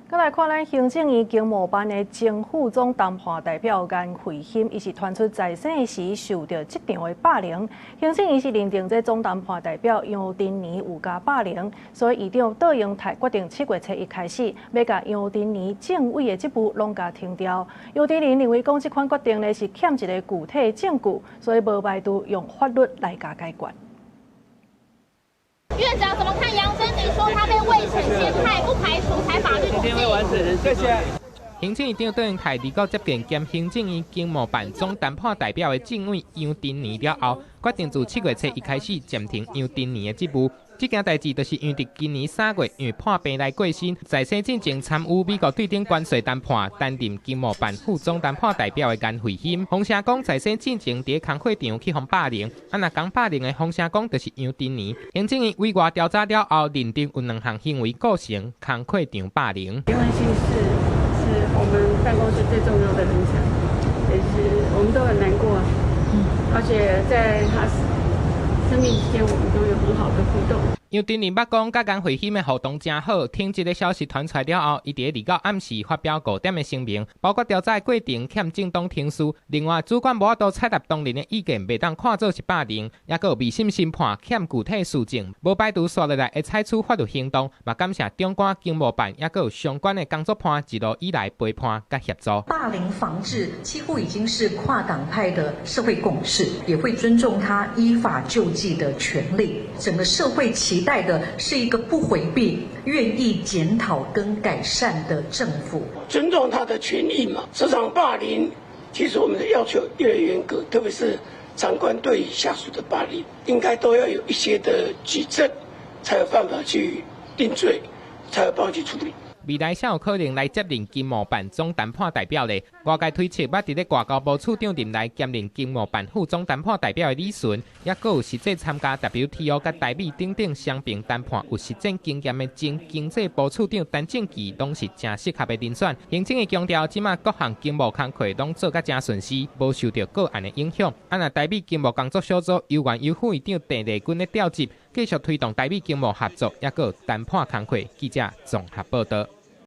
閣來看咱行政院經貿辦的前副總談判代表顏慧欣，伊是傳出在生時受著職場的霸凌。行政院是認定這總談判代表楊振寧有共霸凌，所以院長杜英泰決定7月初一開始，欲共楊振寧政委的職務攏共停掉。楊振寧認為講這款決定呢是欠一个具體的證據，所以無排除用法律來共解決。院長怎麼看楊振寧說他被未審先判，不排除採法律途徑？謝謝。行政院長杜英泰二九接見兼行政院經貿辦總談判代表的政委楊振寧了後，決定自7月初一開始暫停楊振寧的職務。這件代誌就是因為佇今年3月因為破病來過身，在生進前參與美國對頂關稅談判，擔任經貿辦副總談判代表的顏慧欣，風聲講在生進前佇工課場去予霸凌，啊若共霸凌的風聲講就是楊振寧。行政院委外調查了後，認定有兩項行為構成工課場霸凌。顏慧欣是我們辦公室最重要的人才，也是我們都很難過，而且在他生病期間，我們都有很好的互動。楊振寧捌講，佮顏慧欣的互動誠好。聽這个消息傳出來了後，伊佇咧29暗時發表五點的聲明，包括調查的過程欠正當程序，另外主管無法度採納當人的意見，袂當看做是霸凌，抑閣有未審先判欠具體事證，無排除紲落來會採取法律行動。嘛感謝長官經貿辦，抑閣有相關的工作伴一路以來陪伴佮協助。霸凌防治幾乎已經是跨黨派的社會共識，也會尊重他依法救濟的權利。整個社會期待的是一個不迴避、願意檢討跟改善的政府，尊重他的權利嘛。職場霸凌，其實我們的要求越來越嚴格，特別是長官對下屬的霸凌，應該都要有一些的舉證，才有辦法去定罪，才有辦法去處理。未來誰有可能來接任經貿辦總談判代表咧？外界推測，捌佇咧外交部處長任內兼任經貿辦副總談判代表的李淳，抑閣有實際參加 WTO 佮台美等等雙邊談判有實戰經驗的前經濟部處長陳正祺，攏是誠適合的人選。行政院強調，這馬各項經貿工課攏做甲誠順勢，無受著個案的影響。啊，若台美經貿工作小組由原由副院長鄭麗君咧調集，繼續推動台美經貿合作，抑閣談判工課。記者綜合報導。